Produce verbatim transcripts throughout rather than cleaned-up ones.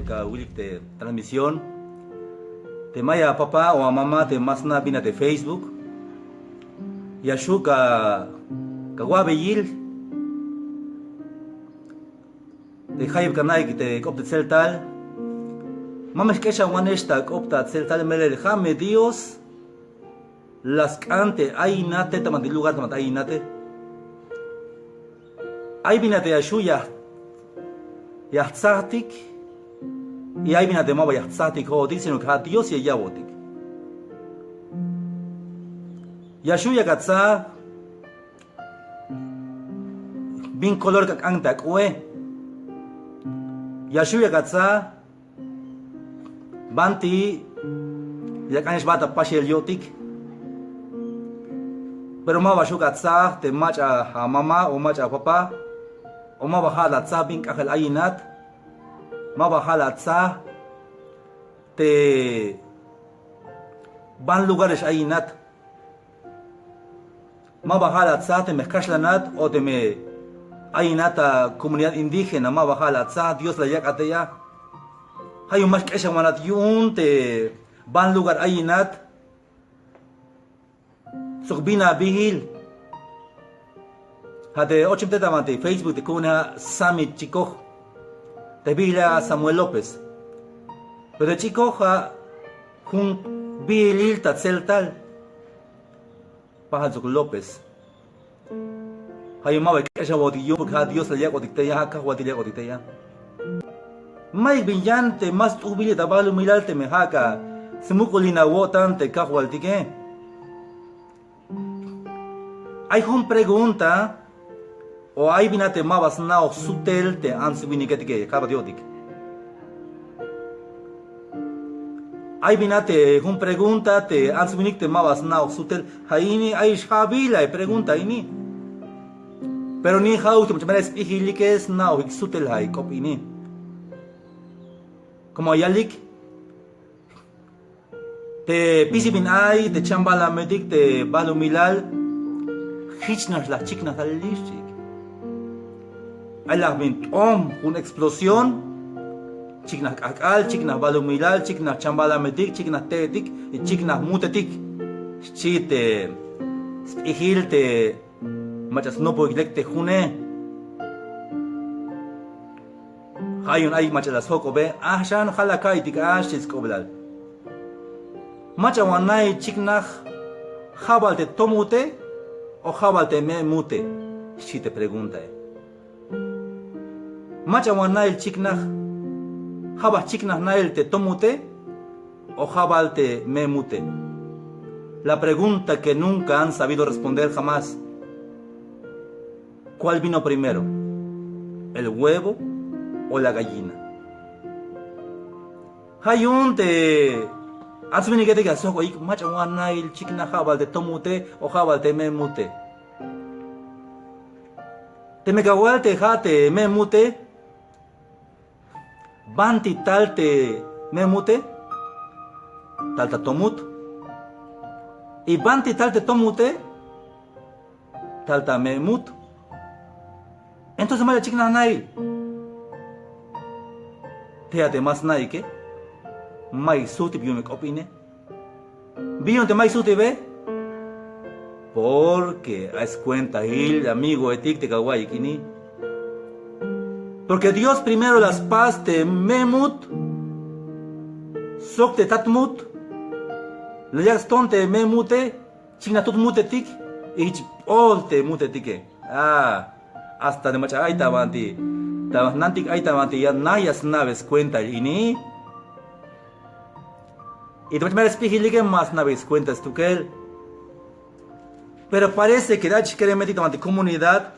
Ka wilik te transmisión. Te may apapa o amama te ma sna' bin a te Facebook, ya xu' ka wa'beyil te jayeb ka na'ik te k'op te tseltal. Ma me xk'exawanex ta k'op ta tseltal, melel ja' me Dios la sk'an te ayinat te ta banti lugar ta banti ayinate. Ay bin a te ya xu' ya jtsajtik, y ay bin a te maba ya jtsajtik jo'otik, sino que ja' Dios ya ya'botik. Ya xu' yak atsa bin color ka k'an ta k'oe. Ya xu' yak atsa banti ya k'an xbaat ta paxel yo'tik. Pero maba xu' ka atsaj te mach'a amama o mach'a apapa, o maba ja' la atsaj bin k'ajel ayinat, maba ja' la atsaj te ban lugarex ayinat. Maba ja' la atsaj teme jkaxlanat o teme ayinat ta comunidad indígena, maba ja' la atsaj, Dios la yak'at tey a. Ja' yu'un ma xk'exawanat yu'un te ban lugar ayinat sok bin a bijil. Ja' te ochem te ta banti Facebook te ku'une ja' Sami Chikoj. Te bijile a Samuel López. Pero te Chikoj ja' jun bijilil ta tseltal. Pajal sok López. Ja' yu'un maba k'exawotik yu'un, porque ja' Dios la yak'otik tey a, ja' Kajwaltik la yak'otik tey a. Mayuk bin yan te ma st'ujbili ta balumilal teme ja' ka smuk'ulin awo'tan te Kajwaltike. Ay jun pregunta o ay bin a te maba sna'oj sutel te ants winiketike, kalbat yo'tik. Ay bin a te jun pregunta te ants winik te maba sna'oj sutel. Ja' ini ay xja'bil a pregunta ini. Pero ni ja'uk te mach'a mera sp'ijilike sna'ojik sutel a k'op ini. Como ya yalik, te pisil bin ay te chambalametik te balumilal, jich nax la jchiknaj talel ix, xchiik. Ay laj bin t'om jun explosión, chiknaj k'ajk'al, chiknaj balumilal, chiknaj chambalametik, chiknaj te'etik, y chiknaj mutetik, xchi te sp'ijil te mach'a snopojik lek te june. Ja' yu'un ay mach'a la sjok'obe, a xan ja' la ka'iytik a, xchi sk'oblal. Mach'a wan na'il chiknaj, ja' bal te tomute o ja' bal te me'mute, xchi te preguntae. Mach'a wan na'il chiknaj, ja' bal jchiknaj na'il te tomute o ja' bal te me'mute. La pregunta que nunca han sabido responder jamás. ¿Cuál vino primero? ¿El huevo o la gallina? Ja' yu'un te ants winiketik la sjok'oyik, mach'a wan na'il chiknaj, ja' bal te tomute o ja' bal te me'mute. Teme ka wal te ja' te me'mute, banti tal te me'mute, tal ta tomut. Y banti tal te tomute, tal ta me'mut. Entonces mach'a chiknaj na'il. Tey a te ma sna'ike, mayuk sujtib yu'un me k'op ine. Bin yu'un te mayuk sujtibe, porque ay skuentail amigoetik te ka wa'iyik ini. Porque Dios primero la spas te me'mut sok te tatmut. La yak' ston te me'mute, chiknaj tut mutetik, y jich p'ol te mutetike. A, hasta te mach'a ay ta banti, ta jnantik ay ta banti ya, nax ya sna'be skuentail ini. Y te mach'a mera sp'ijilike ma sna'beik skuenta stukel. Pero parece que te ach'ix keremetik ta banti comunidad,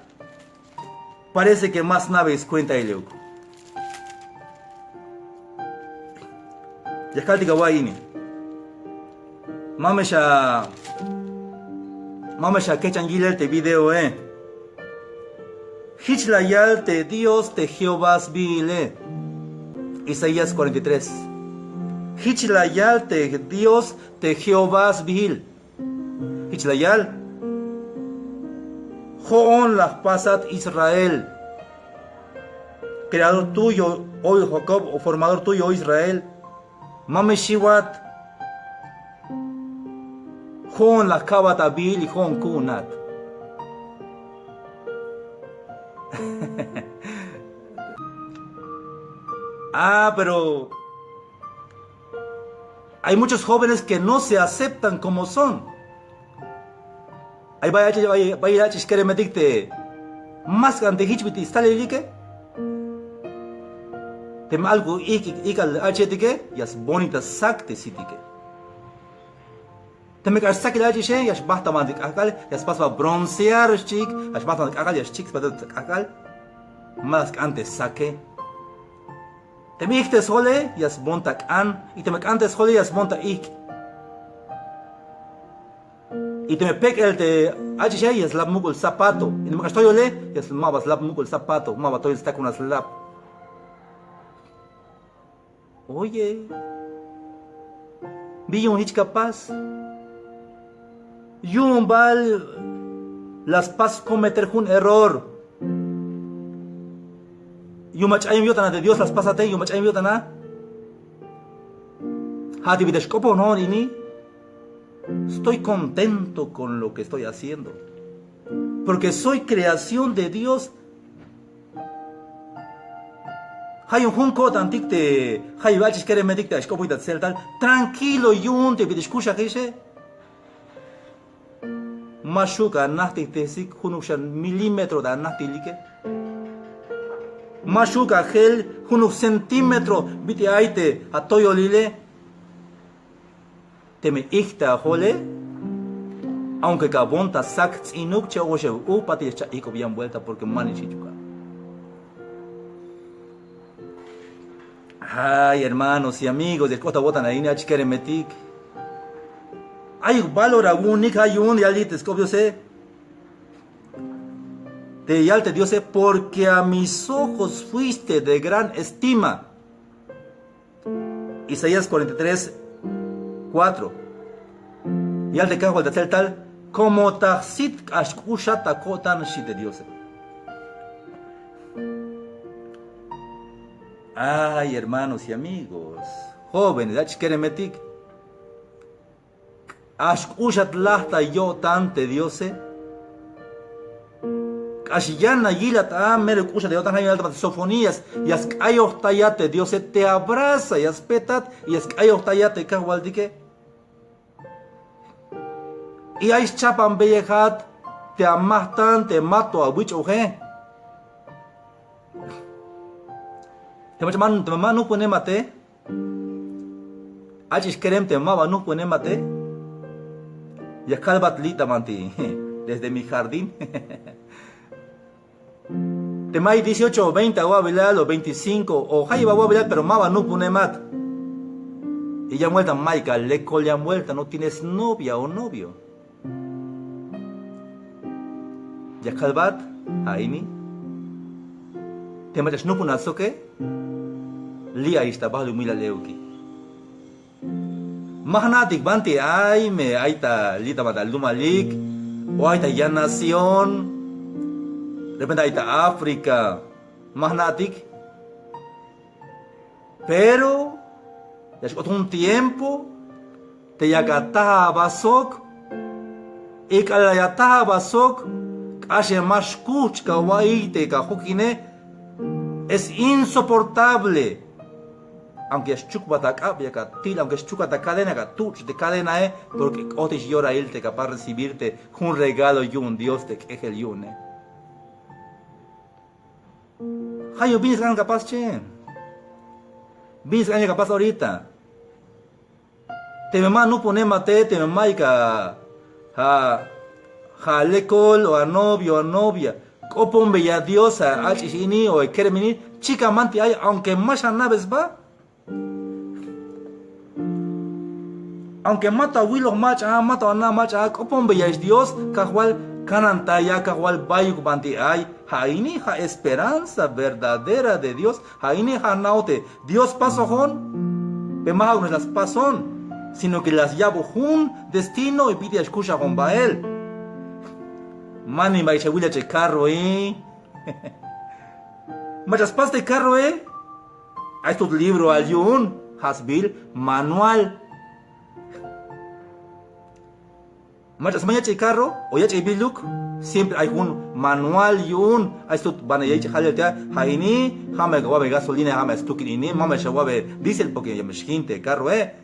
parece que ma sna'beik skuentail euk. Ya kaltik awa'iy ini. Ma me xa, ma me xa kechan yilel te videoe. Jich la yal te Dios te Jehová sbiile. Isaías cuarenta y tres. Jich la yal te Dios te Jehová sbiil. Jich la yal: Jo'on la jpasat Israel. Creador tuyo, hoy Jacob, o formador tuyo, Israel. Ma me xiwat. Jo'on la jka'bat abiil y jo'on ku'unat. Ah, pero hay muchos jóvenes que no se aceptan como son. Ay, bay ach'ix, bay, bay ach'ix keremetik te ma sk'an te jich bit'il stalelike. Teme algo ijk', ijk', ijk' k'al ach'ixetike, ya sbonita sak te sitike. Teme k'ax sakil ach'ixe, ya xbajt ta banti k'ajk'al, ya spas sba broncear xchiik, ya xbajt ta banti k'ajk'al, ya xchik sba ta k'ajk'al. Ma la sk'an te sake. Teme ijk' te sjole, ya sbon ta k'an, y teme k'an te sjole, ya sbon ta ijk'. Y teme pek'el te ach'ixe, ya slap muk'ul zapato. Y teme k'ax toyole, ya sl-, maba slap muk'ul zapato, maba toyol stakon a slap. Oye, bi yu'un jich ka pas. Yu'un bal la spas cometer jun error. Yu'un mach'a ch'ayem yo'tan a te Dios la spasate, yu'un mach'a ch'ayem yo'tan a. Ja' te bit'il ya xk'opoj jo'on ini. Estoy contento con lo que estoy haciendo. Porque soy creación de Dios. Ja' yu'un jun ko'tantik te jayeb ach'ix keremetik te ay xk'opojik ta tseltal. Tranquilo yu'un te bit'il xkuxajixe. Ma xju' ka najtijtesik junuk xan milímetro ta najtilike. Ma xju' ka jel junuk centímetro bit'il ay te atoyolile. Teme ijk' te ajole, aunque ka bon ta sak ts'inuk, che oxeb u patil ya xcha' ijk'ob yan vuelta porque manix jich u ja'. Ay, hermanos y amigos, ya xk'ot awo'tan a ini ach'ix keremetik. Ayuk valor awu'unik, ja' yu'un yal te sk'op Diose. Te yal te Diose, porque a mis ojos fuiste de gran estima. Isaías cuarenta y tres, cuatro. Yal te Kajwal ta tseltal, como ta jsit k'ax k'uxat ta ko'tan, xchi te Diose. Ay, hermanos y amigos, jóvenes, ach'ix keremetik. K'ax k'uxat laj ta yo'tan te Diose. K'ax yan a yilat a mero k'uxat yo'tan, ja' yu'un yal ta Sofonías, ya sk'ayojtayat te Diose, te abraza, ya spetat, ya sk'ayojtayat te Kajwaltike. Y ay schapanbeyejat te amajtan te mato awich'oje. Te mach'a ma, te ma nujpunemate. Ach'ix kerem te maba nujpunemate. Ya kalbat li' ta banti desde mi jardín. Te may dieciocho o veinte awa'bilal o veinticinco o jayeb awa'bilal pero maba nujpunemat. Y yan vuelta mayuk a lekol, yan vuelta no tienes novia o novio. Ya kalbat a ini. Te mach'a xnujpunat soke, li' ayix ta balumilal eukik. Ma jna'tik banti ay, me ay ta li' ta banti alumalik, o ay ta yan nación, repente ay ta África, ma jna'tik. Pero ya xk'ot jun tiempo te yak ataj aba sok. Y k'alal ya ataj aba sok, k'axem ma xkujch' ka wa'iy te ka jojine. Es insoportable. Aunque ya xchukbat ak'ab, yak atil, aunque xchukat a cadena, yak atuch' te cadenae, porque k'otix yorail te ka pas recibir te jun regalo yu'un Dios te k'ejel yu'une. Ja' yu'un bin sk'an ka pas che. Bin sk'an ka pas ahorita. Teme ma nujpunemate, teme mayuk a, ja' lekol o a novio o a novia, k'oponbeya Dios a ach'ix ini o a kerem ini, chika manti' ay, aunque ma xana'be sba. Aunque ma ta awiloj mach'a, ma ta ana' mach'a, k'oponbeya ix Dios, Kajwal, kanantaya, Kajwal, bayuk banti ay. Ja' ini ja' esperanza verdadera de Dios. Ja' ini ja' jna'oj te Dios spasojon, pe ma ja'uknax la spason, sino que la sya'bon jun destino y bit'il ya xkuxajon bael. Manix bayuk xawil ach'ix carroe. Mach'a spas te carroe, ay stut libroal yu'un, ja' sbiil manual. Mach'a sman yach'il carro o yach'il biluk, siempre ay jun manual yu'un. Ay stut banti ya yich' jalel te, ja' ini, ja' me awa'be gasolina, ja' me stukil ini, ma me xawa'be diésel porque ya me xjin te carroe.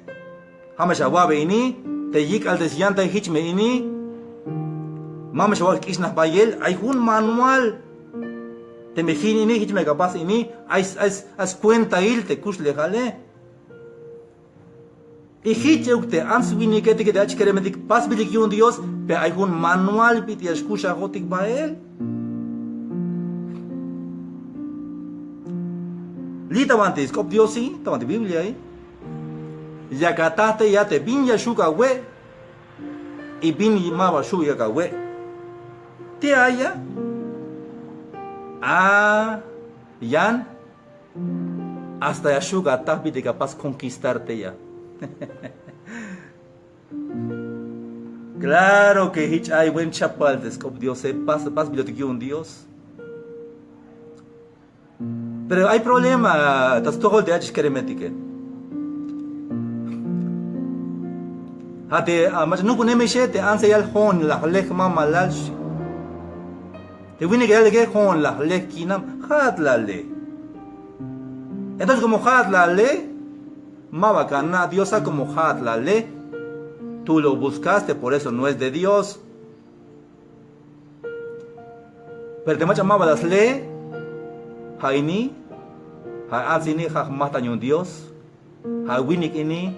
Ja' me xawa'be ini, te yik'al te syantay jich me ini. Ma me xawa'be k'ixnaj bayel, ay jun manual. Teme jin ini, jich me ka pas ini, ay, ay, ay scuentail te kuxlejale. Y jich euk te ants winiketike te ach'ix keremetik pasbilik yu'un Dios, pero ay jun manual bit'il ya xkuxajotik bael. Li' ta banti sk'op Diosi, ta banti Bibliai. Yak ataj te ya te bin ya xu' awe' y bin ma ba xu' yak awe'. Te aya, a, yan, hasta ya xu' ataj bit'il ka pas conquistar te ya. Claro que jich ay buen chapal te sk'op Diose, pas, pasbilotik yu'un Dios. Pero ay problema ta stojol te ach'ix keremetike. Ja' te, a, mach'a nujpunemixe te antse yal jo'on la jle jmamalal xchi. Te winike yalike jo'on la jle jkinam, ja'at la le. Entonces como ja'at la le, ma ba ka na' Dios a, como ja'at la le. Tú lo buscaste, por eso no es de Dios. Pero te mach'a ma ba la sle, ja' ini, ja' ants ini ja' jmajtan yu'un Dios. Ja' winik ini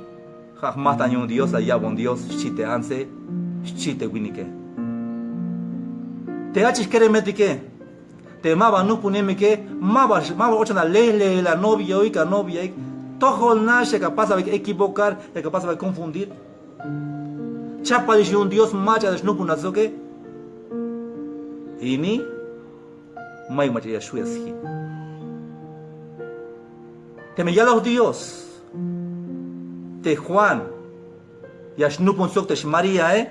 ja' jmajtan yu'un Dios, la ya'bon Dios, xchi te antse, xchi te winike. Te ach'ix keremetike, te ma ba nujpunemixe, ma ba, ma ba ochan alejlejel anoviaoik, anoviaik. Tojol nax yak apasabey equivocar, yak apasabey confundir. Chapalix yu'un Dios, mach'a la xnujpunat soke. Ini mayuk mach'a ya xju' ya sjin. Teme yaloj Dios te Juan ya xnujpun sok te xMariae,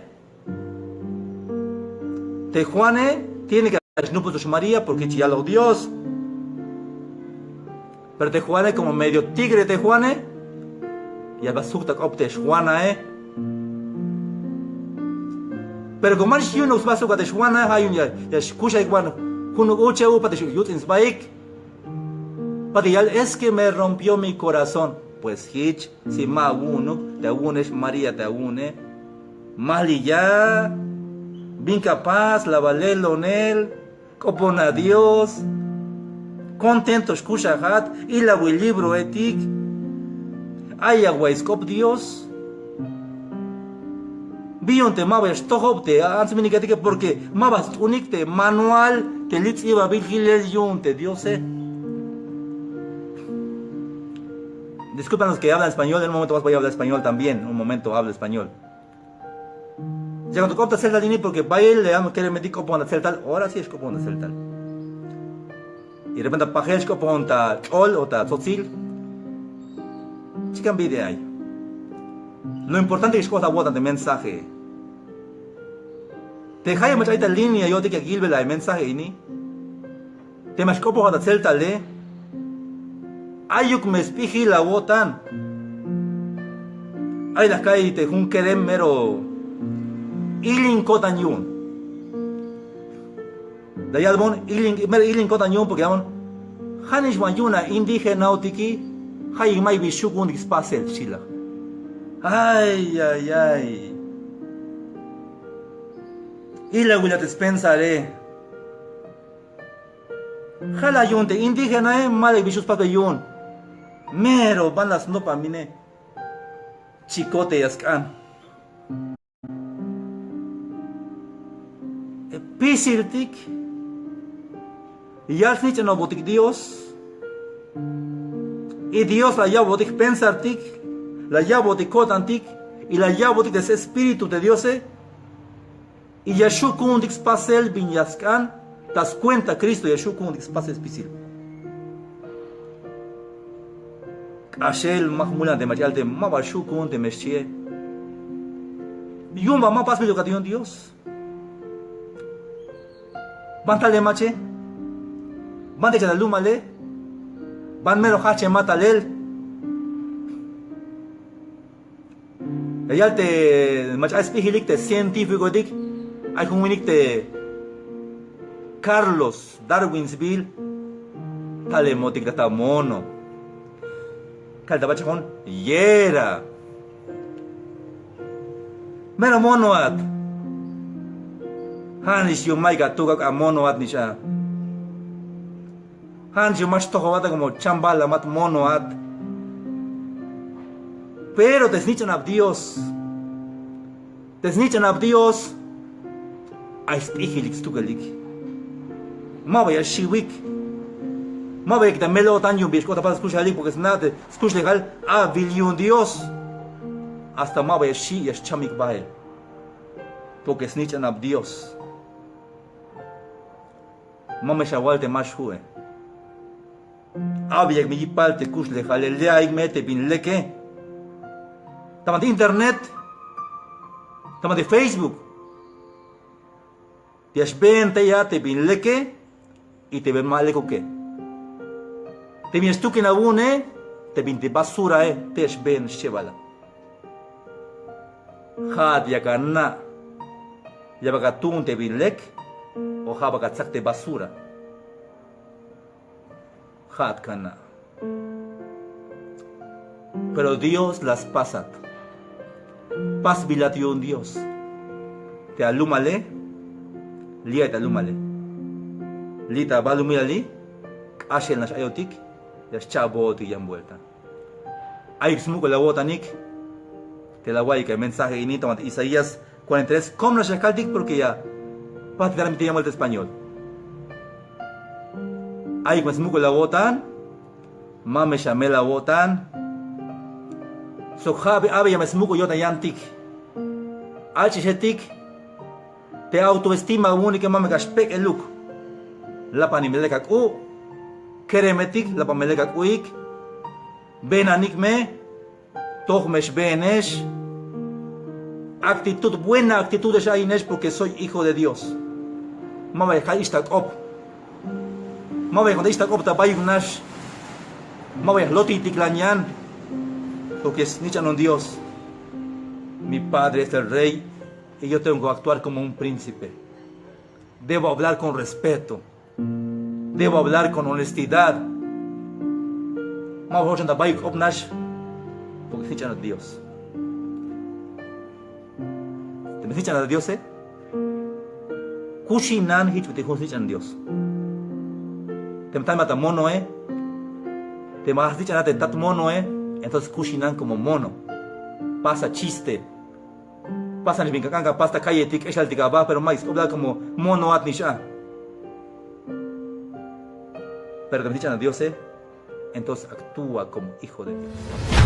te Juane tiene que ya xnujpun sok xMaria porque jich yaloj Dios. Pero te Juane como medio tigre te Juane, ya ba sujt ta k'op te xJuanae. Pero como manix yu'unuk sba sujt te xJuanae, ja' yu'un ya, ya xkuxaik wan junuk uche u pat yuts'in sbaik. Pat yal, es que me rompió mi corazón. Pues jich, si ma awu'unuk, te awu'une xMaria te awu'une. Maliya, bin ka pas, la ba lelonel, k'opona Dios, contento xkuxajat, ilawil libroetik, ay awa'iy sk'op Dios. Bi yu'un te ma ba ya xtojob te ants winiketike, porque ma ba st'unik te manual te li' ts'ibabil jilel yu'un te Diose. Disculpen los que hablan español, en un momento más voy a hablar español también, un momento hablo español. Yakan to k'op ta tseltal ini, porque bayel le yalbon keremetik k'opon ta tseltal, ora sí ya xk'opon ta tseltal. Y repente pajel xk'opon ta k'ol o ta tsotsil. Chikan bi te ay. Lo importante que xk'ot awo'tan te mensaje. Te jayeb mach'a ay ta línea yo'tik yak yilbel a mensaje ini. Teme xk'opojat ta tseltale, ayuk me sp'ijil awo'tan. Ay la ka'iy te jun kerem mero ilin ko'tan yu'un. La yalbon ilin, mero ilin ko'tan yu'un porque yalbon, ja'nix wan yu'un a indígenaotiki, jayuk mayuk bi xju' ku'untik spasel xchi la. Ay, ay, ay. Ilawila te spensare. Ja' la yu'un te indígenae, ma'yuk bi xju' spasbel yu'un. Mero ban la snop a mine. Chicote ya sk'an. Spisiltik ya snich'anobotik Dios. Y Dios la ya'botik jpensartik, la ya'botik ko'tantik, y la ya'botik te s-Espíritu te Diose. Y ya xju' ku'untik spasel bin ya sk'an, ta scuenta Cristo ya xju' ku'untik spasel spisil. K'axel ma jmulan te mach'a yal te ma ba xju' ku'un teme xchie. Yu'un ba ma pasbilokat yu'un Dios. Ban tale mache. Ban te ch'an ta lumale. Ban mero jajch'emat talel. Ya yal te mach'a ay sp'ijilik te científicoetik, ay jun winik te Carlos Darwinsville, talemotik ta ta mono. Kal ta bach'ajon yera. Mero monoat. Ja'nix yu'un mayuk atuk, ak'a monoat nix a. Ja'nix yu'un ma xtojobat como chambalamat, monoat. Pero te snich'anab Dios, te snich'anab Dios ay sp'ijilik stukelik. Maba ya xiwik. Maba ya k'ita mel-o'tan yu'un bi ya xk'ot ta pasel skuxlejalik, porque sna' te skuxlejal abil yu'un Dios. Hasta maba ya xi', ya xchamik bael. Porque snich'anab Dios. Ma me xawal te ma xju'e. Abiyak me yipal te kuxlejale, leaik me te bin leke. Ta banti internet, ta banti Facebook, te ya xbeen tey a te bin leke y te bin ma lekuke. Te bin ya stukin awu'une, te binti basurae, te ya xbeen xchebal a. Ja'at yak ana', ya bal atuun te bin lek o ja' bal atsak te basura. Ja'at kana'. Pero Dios la spasat. Pasbilat yu'un Dios. Te alumale, li' ay te alumale. Li' ta balumilali, k'axel nax ayotik, ya xcha'bootik yan buelta. Ayuk smuk'ul awo'tanik te la awa'iyik a mensaje ini ta banti Isaías cuarenta y tres, kom nax ya kaltik, porque ya pajtik ta banti yan buelta español. Ayuk me smuk'ul awo'tan, ma me xamel awo'tan. Sok ja' abi, abi ya me smuk'ul yo'tan yantik. Ach'ixetik, te autoestima awu'unike ma me ka xpek'eluk. Lapan me lek ak'u', keremetik lapan me lek ak'u'ik. Beenanik me, toj me xbeenex. Actitud, buena actitud ex a'inex, porque soy hijo de Dios. Ma ba ya jal ix ta k'op. Ma ba ya jal ix ta k'op ta bayuk nax. Ma ba ya jlotiytiklan yan, porque snich'anun Dios. Mi padre es el rey y yo tengo que actuar como un príncipe. Debo hablar con respeto. Debo hablar con honestidad. Ma ba jochon ta bayuk k'op nax, porque snich'anat Dios. Teme snich'anat Diose, kuxinan jich bit'il jun snich'an Dios. Teme tanimat ta monoe, teme ja' snich'anat te tat monoe, entonces kuxinan como mono. Pasa chiste. Pasanix bin ka k'an ka pas ta calletik, k'exaltik aba, pero mayuk sk'oplal como monoat nix a. Pero teme snich'anat Diose, entonces actúa como hijo de Dios.